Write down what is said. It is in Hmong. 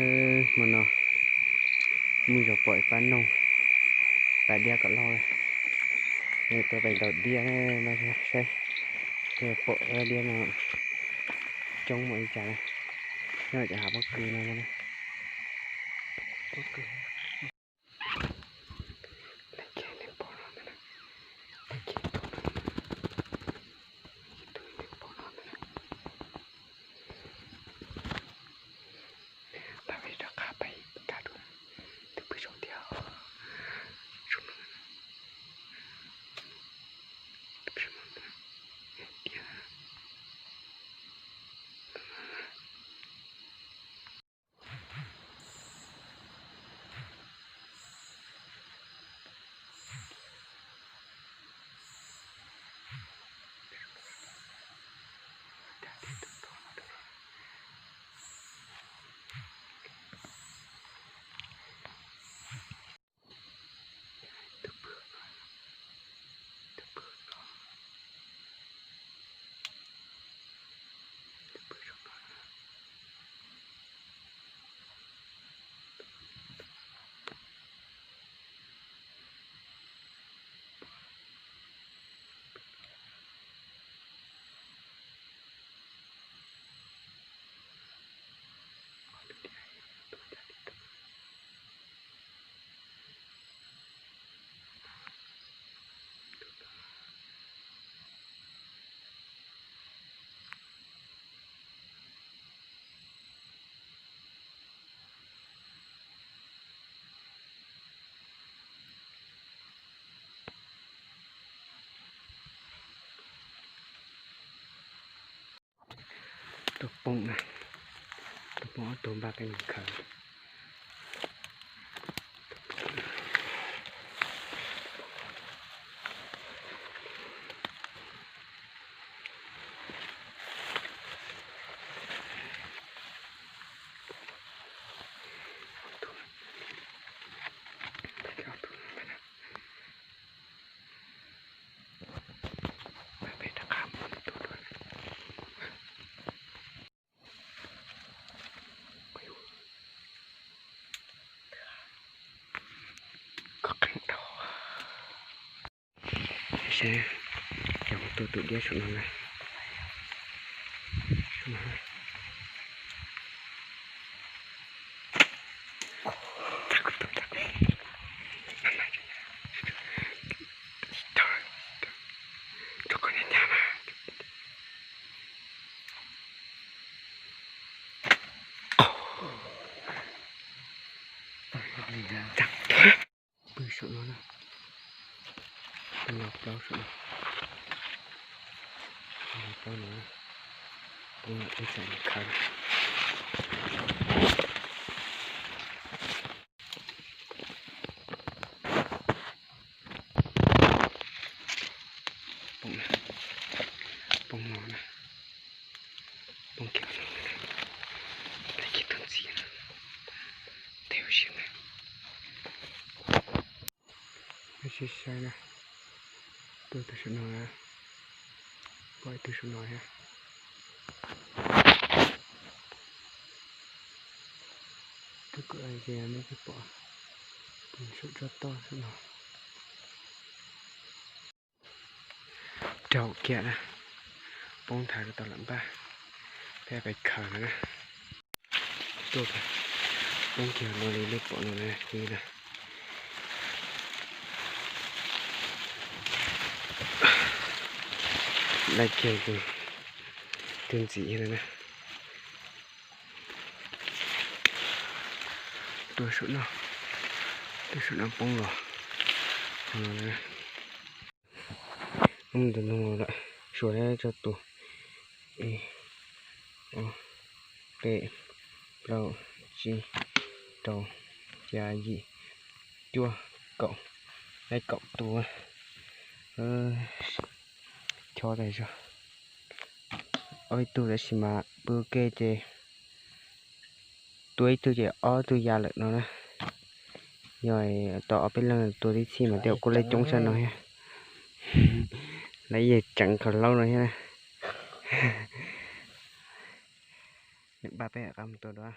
Hmo no muaj zog pom ib pab noog, pab diab kom loj, tua pem ntaus diab no saib, pom diab no coob npaum li cas na, nyob cov hav pob kws no. Tus poob na, tus poob ob tug npaj kev khaws. Saib, cov mus tua tus diab saum no na. Pw saum no na, pw no plaub saum no, no plaub no, poob no ib tsam khaws. Poob no, poob no na, poob kiag no, tag kis tus ntxiv no, teb ua si na. Saib saib na, tua tus saum no, pom ib tug saum no thiab. Tus kuv ces nej twb pom, tus saum tsob toj saum no. Raug kiag na, poob nthav rau tom lawm npaj, peb pais khaws no na. Tuaj, poob kiag no li nej pom no na, ib na. Lawv kiag tus, tus ntxiv no na. Tua saum no, tua saum no poob los. Poob tus noog los lawm, suav tso tus ib, ob, peb, plaub, tsib, rau, xya, yim, cuaj, kaum, laib kaum tus. Chob tas zog. Ob ib tug tab sis mas pw ua ke ces tua ib tug ces ob tug ya lawm no na. Yog tau ob peb leeg tua tib txhij mas tej zaum kuj laib coob tshaj no thiab. Lawv yeej tseev qhov laub no thiab na. Npaj peb rov qab mus tua dua.